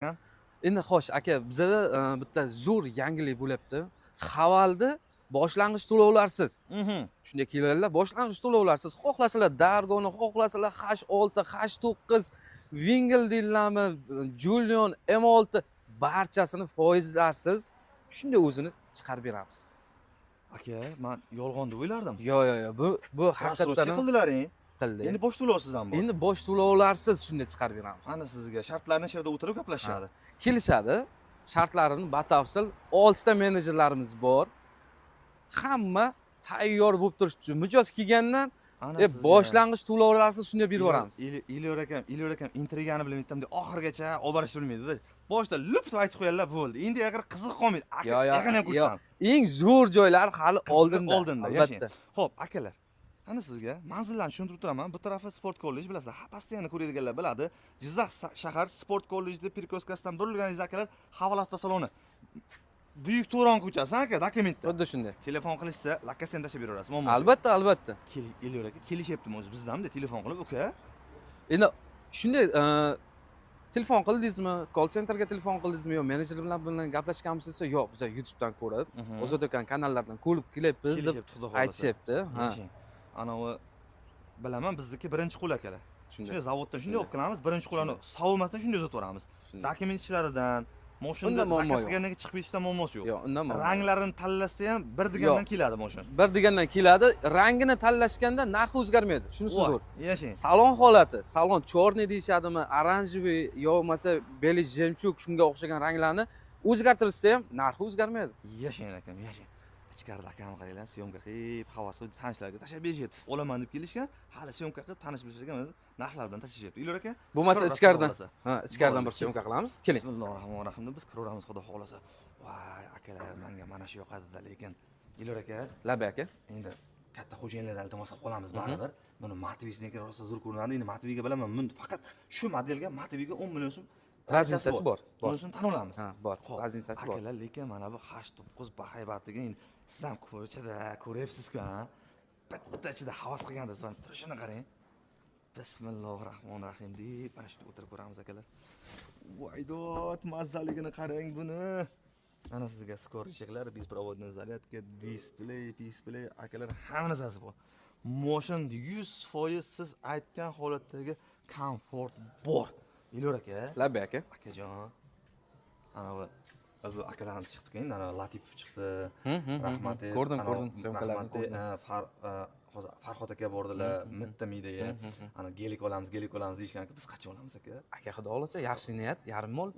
Endi xo'sh, aka, bizada bitta zo'r yangilik bo'lyapti. Havalni boshlang'ich to'lovlarsiz. Shunday keladilar, boshlang'ich to'lovlarsiz. Xohlasalar Dargoni, xohlasalar H6, H9, Vingl deydilarmi, Jolion M6, barchasini foizlarsiz shunday o'zini chiqarib beramiz. Aka, man yolg'on deb o'ylardim. Yo'q, bu Рассрочка haqiqatdan qildilaring. Qildik. Endi bosh to'lovsiz ham bor. Endi bosh to'lovlarsiz shunday chiqarib beramiz. Ana sizga shartlarni shu yerda o'tirib gaplashishadi. Kelishadi, shartlarini batafsil, oltita menejerlarimiz bor, hamma tayyor bo'lib turishdi. Mijoz kelgandan Ana sizga. boshlang'ich to'lovlarsiz shunday berib yuboramiz. Elyor akam intrigani bilmaydi, oxirigacha olib borishni bilmaydi. Boshida lup deb aytib qo'yadilar, bo'ldi. Endi agar qiziq qolmaydi. Aka, Yo, yaqin ham yo, ko'rsatamiz. Eng zo'r joylar hali Qizig'i oldinda. Oldinda, yashang. Albatta. Xo'p, akalar. Ana sizga manzillarni tushuntirib turaman. Bu tarafi sport kollej, bilasizlar. Ha, постоянно ko'radiganlar biladi. Jizzax shahar sport kollejida перекрёстка sidan burilganingizda, akalar, Haval avtosaloni. Buyuk Turon ko'chasi, aka, dokumentda. Xuddi shunday. Telefon qilishsa, lokatsiyani tashlab beraverasiz. Muammo yo'q. Albatta. Elyor aka kelishyaptimi o'zi bizdan telefon qilib, uka? Endi shunday, telefon qildingizmi, call centerga telefon qildingizmi yo menejer bilan gaplashganmisiz desa, yo'q, biz YouTubedan ko'rib, Ozod akani kanallardan ko'rib kelyapmiz deb Kelishyapti, xudo xohlasa. aytishyapti, ha. Yashang. Anavi bilaman, bizniki birinchi qo'l, akalar. Shunday. Shunday zavoddan shunday olib kelamiz, birinchi qo'lni sovimasdan shunday uzatib yuboramiz. Shunday. Dokument ishlaridan, moshinada Unda muammo zakaz yo'q. qilgandan keyin chiqib ketishdan muammosi yo'q. Yo'q, undan muammo yo'q. Ranglarini tanlasa ham bir degandan keladi moshin. Bir degandan keladi, rangini tanlashganda narxi o'zgarmaydi, shunisi Voy, zo'r. Yashang. Salon holati, salon черный deyishadimi, оранжевый yo bo'lmasa белый жемчуг, shunga o'xshagan ranglarni o'zgartirishsa ham narxi o'zgarmaydi. Yashang, akam, yashang. Ichkarida akam qaranglar, съёмка qilib, havas qilib tanishlarga tashlab berishyapti. Olaman deb kelishgan, hali съёмка qilib, tanish bilishlarga mana narxlar bilan tashlashyapti. Elyor aka, Bo'lmasa kiraverasiz, ichkaridan xudo xohlasa. Ha, ichkaridan bir Bo'ldi. съёмка qilamiz, keling. Bismillohi rohmanir rohim deb biz kiraveramiz, xudo xohlasa. Voy, akalar, menga mana shu yoqadi-da, lekin Elyor aka, Labay, aka. Endi katta xo'jayinlardan iltimos qilib qolamiz baribir. Buni матовый sini rosa zo'r ko'rinadi. Endi матовый ga bilaman, buni faqat shu modelga, матовый ga 10 million so'm Разница si bor, bor. Unisini tan olamiz. Ha, bor, Xo'p, разница si bor. Akalar, lekin mana bu H9 bahaybatiga endi siz ham ko'chada ko'ryapsiz-ku, ha? Bitta ichida havas qilganda siz mana turishini qarang. Bismillahir rohmanir rohim deb mana shunda o'tirib ko'ramiz, akalar. Voy dod, mazzaligini qarang buni. Mana sizga скорочек lar, беспроводная зарядка, displey, displey, akalar, hamma narsasi bor. Moshin 100% siz aytgan holatdagi komfort bor. Elyor aka. Labay, aka. Akajon. Ana bu akalarimiz chiqdi endi, ana Latipov chiqdi. Rahmat. Ko'rdim, ko'rdim, съёмка larni ko'rdim. Hozir Farhod aka bordilar, Mitta Midaga. Ana gelik olamiz, gelik olamiz deyishgan. Biz qachon olamiz, aka? Aka, xudo xohlasa, yaxshi niyat yarim mol.